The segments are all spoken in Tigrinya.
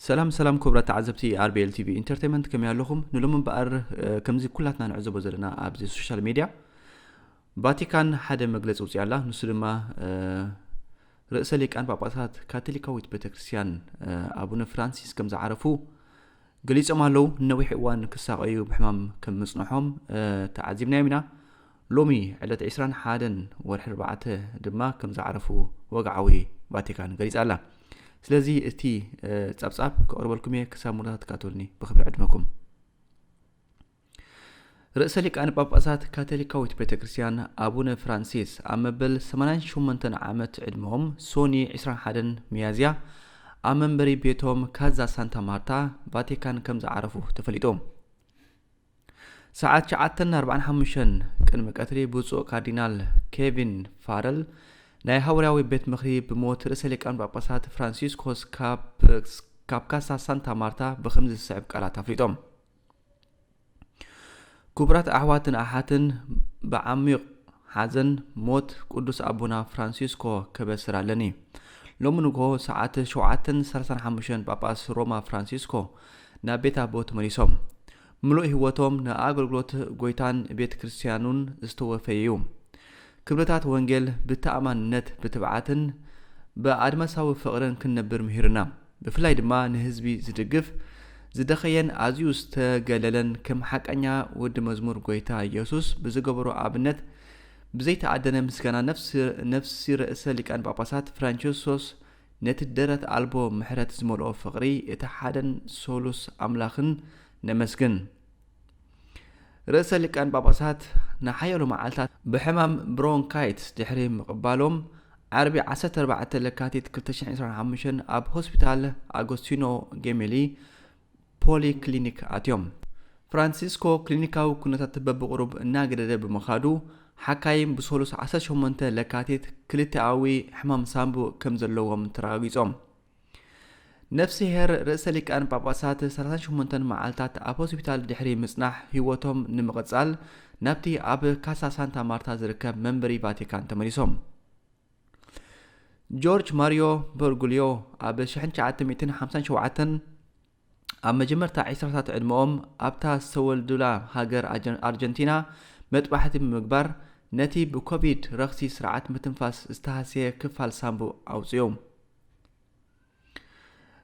ሰላም ሰላም ክቡራት ተዓዘብቲ ኣር ቢ ኤል ቲ ቪ ኢንተርቴንመንት፣ ከመይ ኣለኹም? ንሎሚ እምበኣር ከምዚ ኩላትና ንዕዘቦ ዘለና ኣብዚ ሶሻል ሜድያ፣ ቫቲካን ሓደ መግለፂ ውፅያ ኣላ። ንሱ ድማ ርእሰ ሊቃን ጳጳሳት ካቶሊካዊት ቤተክርስትያን ኣቡነ ፍራንሲስ ከም ዝዓረፉ ገሊጾም ኣለዉ። ንነዊሕ እዋን ክሳቐዩ ብሕማም ከም ምጽንሖም ተዓዚብናዮም ኢና። ሎሚ ዕለት ዕስራን ሓደን ወርሒ ኣርባዕተ ድማ ከም ዝዓረፉ ወግዓዊ ቫቲካን ገሊጻ ኣላ። ስለዚ እቲ ጸብጻብ ክቕርበልኩም እየ። ክሳብ ሙሉእ ተካተሉኒ ብኽብሪ ዕድመኩም። ርእሰ ሊቃነ ጳጳሳት ካቶሊካዊት ቤተክርስትያን ኣቡነ ፍራንሲስ ኣብ መበል ሰማንያን ሸሞንተን ዓመት ዕድመኦም ሶኒ ዕስራን ሓደን ሚያዝያ ኣብ መንበሪ ቤቶም ካዛ ሳንታ ማርታ ቫቲካን ከም ዝዓረፉ ተፈሊጡ። ሰዓት ትሽዓተን ኣርባዓን ሓሙሽተን ቅድሚ ቀትሪ ብፁዕ ካርዲናል ኬቪን ፋረል ናይ ሃዋርያዊ ቤት ምኽሪ ብሞት ርእሰ ሊቃነ ጳጳሳት ፍራንሲስኮስ ካብ ካሳ ሳንታ ማርታ ብኸምዚ ዝስዕብ ቃላት ኣፍሊጦም። ክቡራት ኣሕዋትን ኣሓትን፣ ብዓሚቕ ሓዘን ሞት ቅዱስ ኣቦና ፍራንሲስኮ ከበስር ኣለኒ። ሎሚ ንግሆ ሰዓት ሸውዓተን ሰላሳን ሓሙሽተን ጳጳስ ሮማ ፍራንሲስኮ ናብ ቤት ኣቦ ተመሊሶም። ምሉእ ህይወቶም ንኣገልግሎት ጎይታን ቤተ ክርስቲያኑን ዝተወፈየ እዩ። ክብርታት ወንጌል ብተኣማንነት፣ ብትብዓትን ብኣድማሳዊ ፍቕርን ክንነብር ምሂሩና። ብፍላይ ድማ ንህዝቢ ዝድግፍ፣ ዝደኸየን ኣዝዩ ዝተገለለን ከም ሓቀኛ ወዲ መዝሙር ጎይታ ኢየሱስ ብዝገበሮ ኣብነት ብዘይተኣደነ ምስጋና ነፍሲ ነፍሲ ርእሰ ሊቃነ ጳጳሳት ፍራንቸስኮስ ነቲ ደረት ኣልቦ ምሕረት ዝመልኦ ፍቕሪ እቲ ሓደን ሰሉስ ኣምላኽን ነመስግን። ርእሰ ሊቃነ ጳጳሳት ንሓያሎ መዓልታት ብሕማም ብሮንካይትስ ድሕሪ ምቕባሎም፣ ዓርቢ ዓሰርተ ኣርባዕተ ለካቲት ክልተ ሽሕን ዕስራን ሓሙሽተን ኣብ ሆስፒታል ኣጎስቲኖ ጌሜሊ ፖሊ ክሊኒክ ኣትዮም። ፍራንሲስኮ ክሊኒካዊ ኩነታት በብቕሩብ እናገደደ ብምኻዱ፣ ሓካይም ብሰሉስ ዓሰርተ ሸሞንተ ለካቲት ክልቲኣዊ ሕማም ሳንቡእ ከም ዘለዎም ተረጋጊጾም። ነፍስሄር ርእሰ ሊቃነ ጳጳሳት ሰላሳን ሸሞንተን መዓልታት ኣብ ሆስፒታል ድሕሪ ምጽናሕ፣ ህይወቶም ንምቕጻል ናብቲ ኣብ ካሳ ሳንታ ማርታ ዝርከብ መንበሪ ቫቲካን ተመሊሶም። ጆርጅ ማሪዮ በርጉልዮ ኣብ ሽሕን ትሽዓተ ሚእትን ሓምሳን ሸውዓተን ኣብ መጀመርታ ዕስራታት ዕድመኦም ኣብታ ዝተወልዱላ ሃገር ኣጀን-፣ ኣርጀንቲና መጥባሕቲ ብምግባር፣ ነቲ ብኮቪድ ረኽሲ ስርዓት ምትንፋስ ዝተሃስየ ክፋል ሳንቡእ ኣውጽኡ።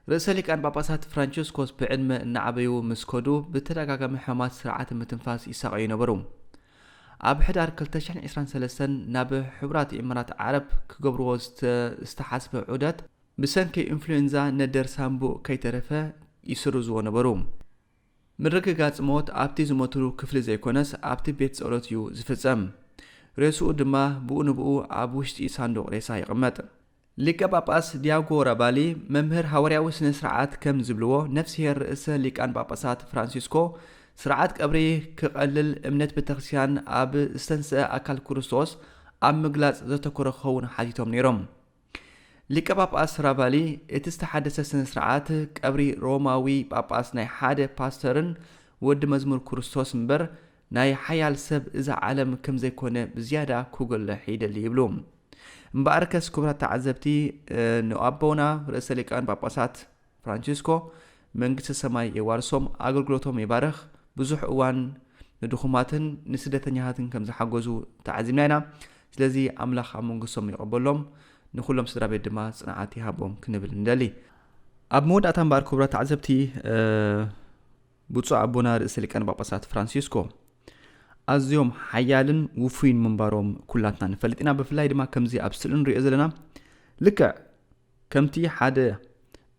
ርእሰ ሊቃነ ጳጳሳት ፍራንቸስኮስ ብዕድመ እናዓበዩ ምስ ከዱ፣ ብተደጋጋሚ ሕማማት ስርዓተ ምትንፋስ ይሳቐዩ ነበሩ። ኣብ ሕዳር ክልተ ሽሕን ዕስራን ሰለስተን ናብ ሕቡራት ኢማራት ዓረብ ክገብርዎ ዝተ-፣ ዝተሓስበ ዑደት፣ ብሰንኪ ኢንፍሉዌንዛ ነደር ሳንቡእ ከይተረፈ ይስርዝዎ ነበሩ። ምርግጋጽ ሞት ኣብቲ ዝሞትሉ ክፍሊ ዘይኮነስ፣ ኣብቲ ቤት ጸሎት እዩ ዝፍጸም። ሬስኡ ድማ ብኡ ንብኡ ኣብ ውሽጢ ሳንዱቕ ሬሳ ይቕመጥ። ሊቀ ጳጳስ ዲያጎ ራባሊ፣ መምህር ሃዋርያዊ ስነ ስርዓት፣ ከም ዝብልዎ፣ ነፍስሄር ርእሰ ሊቃነ ጳጳሳት ፍራንሲስኮ፣ ስርዓት ቀብሪ ክቐልል፣ እምነት ቤተክርስትያን ኣብ ዝተንስአ ኣካል ክርስቶስ ኣብ ምግላጽ ዘተኮረ ክኸውን ሓቲቶም ነይሮም። ሊቀ ጳጳስ ራቫሊ፣ እቲ ዝተሓደሰ ስነ ስርዓት ቀብሪ ሮማዊ ጳጳስ ናይ ሓደ ፓስተርን ወዲ መዝሙር ክርስቶስ እምበር፣ ናይ ሓያል ሰብ እዛ ዓለም ከም ዘይኮነ ብዝያዳ ክጎልሕ ይደሊ ይብሉ። እምበኣርከስ ክቡራት ተዓዘብቲ፣ ንኣቦና ርእሰ ሊቃነ ጳጳሳት ፍራንቺስኮ መንግስተ ሰማይ የዋርሶም፣ ኣገልግሎቶም ይባርኽ። ብዙሕ እዋን ንድኹማትን ንስደተኛታትን ከም ዝሓገዙ ተዓዚብና ኢና። ስለዚ ኣምላኽ ኣብ መንግስቶም ይቐበሎም፣ ንኹሎም ስድራ ቤት ድማ ጽንዓት ይሃቦም ክንብል ንደሊ። ኣብ መወዳእታ እምበኣር ክቡራት ተዓዘብቲ፣ እ፣ ብፁዕ ኣቦና ርእሰ ሊቃነ ጳጳሳት ፍራንሲስኮ ኣዝዮም ሓያልን ውፉይን ምንባሮም ኩላትና ንፈልጥ ኢና። ብፍላይ ድማ ከምዚ ኣብ ስእሊ ንሪኦ ዘለና፣ ልክዕ ከምቲ ሓደ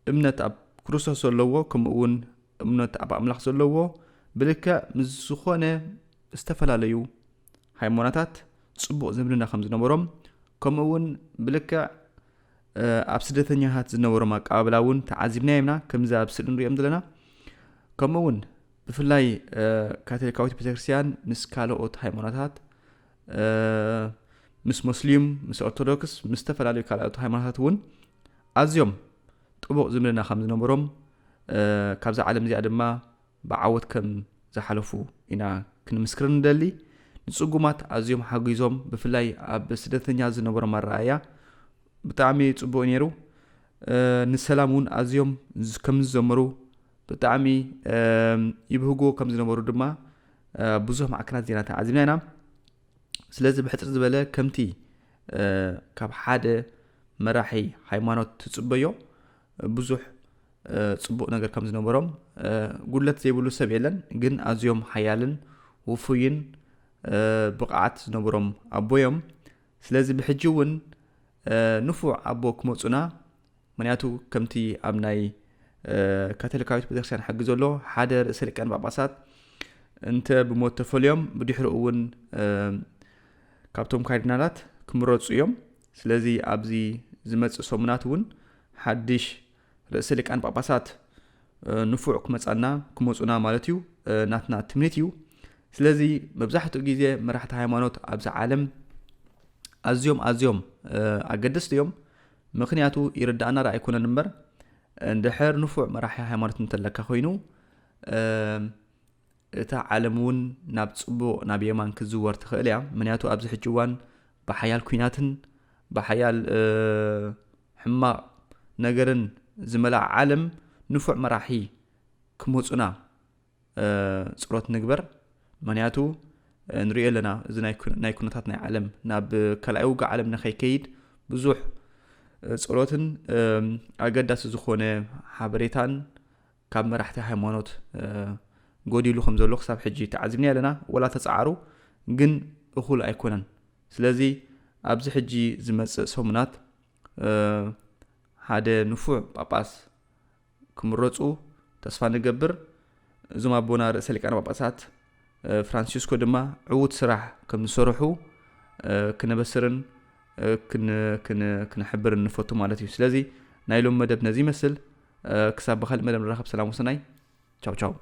እምነት ኣብ ክርስቶስ ዘለዎ፣ ከምኡ እውን እምነት ኣብ ኣምላኽ ዘለዎ፣ ብልክዕ ምስ ዝኾነ ዝተፈላለዩ ሃይማኖታት ጽቡቕ ዝምድና ከም ዝነበሮም፣ ከምኡ እውን ብልክዕ፣ እ፣ ኣብ ስደተኛታት ዝነበሮም ኣቀባብላ እውን ተዓዚብናዮ ኢና። ከምዚ ኣብ ስእሊ ንሪኦም ዘለና፣ ከምኡ እውን ብፍላይ፣ እ፣ ካቶሊካዊት ቤተክርስትያን ምስ ካልኦት ሃይማኖታት፣ እ፣ ምስ ሙስሊም፣ ምስ ኦርቶዶክስ፣ ምስ ዝተፈላለዩ ካልኦት ሃይማኖታት እውን ኣዝዮም ጥቡቕ ዝምድና ከም ዝነበሮም፣ እ፣ ካብዛ ዓለም እዚኣ ድማ ብዓወት ከም ዝሓለፉ ኢና ክንምስክር ንደሊ። ንጽጉማት ኣዝዮም ሓጊዞም፣ ብፍላይ ኣብ ስደተኛ ዝነበሮም ኣረኣእያ ብጣዕሚ ጽቡቕ ነይሩ። ንሰላም እውን ኣዝዮም ከም ዝዘመሩ ብጣዕሚ ይብህጎ ከም ዝነበሩ ድማ ብዙሕ ማዕከናት ዜና ተዓዚብና ኢና። ስለዚ ብሕፅር ዝበለ ከምቲ ካብ ሓደ መራሒ ሃይማኖት ትፅበዮ ብዙሕ ፅቡቕ ነገር ከም ዝነበሮም፣ ጉድለት ዘይብሉ ሰብ የለን፣ ግን ኣዝዮም ሓያልን ውፉይን ብቕዓት ዝነበሮም ኣቦ እዮም። ስለዚ ብሕጂ እውን ንፉዕ ኣቦ ክመፁና፣ ምክንያቱ ከምቲ ኣብ ናይ ካቶሊካዊት ቤተክርስትያን ሕጊ ዘሎ ሓደ ርእሰ ሊቃነ ጳጳሳት እንተ ብሞት ተፈልዮም ብድሕሩ እውን ካብቶም ካርዲናላት ክምረፁ እዮም። ስለዚ ኣብዚ ዝመፅእ ሰሙናት እውን ሓድሽ ርእሰ ሊቃነ ጳጳሳት ንፉዕ ክመፃና ክመፁና ማለት እዩ ናትና ትምኒት እዩ። ስለዚ መብዛሕትኡ ግዜ መራሕቲ ሃይማኖት ኣብዚ ዓለም ኣዝዮም ኣዝዮም ኣገደስቲ እዮም። ምክንያቱ ይርዳእና ዶ ኣይኮነን እምበር፣ እንድሕር ንፉዕ መራሒ ሃይማኖት እንተለካ ኮይኑ እታ ዓለም እውን ናብ ፅቡቕ ናብ የማን ክትዝወር ትኽእል እያ። ምክንያቱ ኣብዚ ሕጂ እዋን ብሓያል ኲናትን ብሓያል ሕማቕ ነገርን ዝመልኣ ዓለም ንፉዕ መራሒ ክመፁና ፀሎት ንግበር። ምክንያቱ ንሪኦ ኣለና፣ እዚ ናይ ኩነታት ናይ ዓለም ናብ ካልኣይ ውግእ ዓለም ንኸይከይድ ብዙሕ ፀሎትን ኣገዳሲ ዝኾነ ሓበሬታን ካብ መራሕቲ ሃይማኖት ጎዲሉ ከም ዘሎ ክሳብ ሕጂ ተዓዚብና ኣለና። ወላ ተፃዓሩ ግን እኹል ኣይኮነን። ስለዚ ኣብዚ ሕጂ ዝመፅእ ሰሙናት ሓደ ንፉዕ ጳጳስ ክምረፁ ተስፋ ንገብር። እዞም ኣቦና ርእሰ ሊቃነ ጳጳሳት ፍራንሲስኮ ድማ ዕዉት ስራሕ ከም ዝሰርሑ ክነበስርን ክንሕብርን ንፈቱ ማለት እዩ። ስለዚ ናይ ሎም መደብ ነዚ ይመስል። ክሳብ ብካልእ መደብ ንራኸብ። ሰላም ወሰናይ። ቻው ቻው።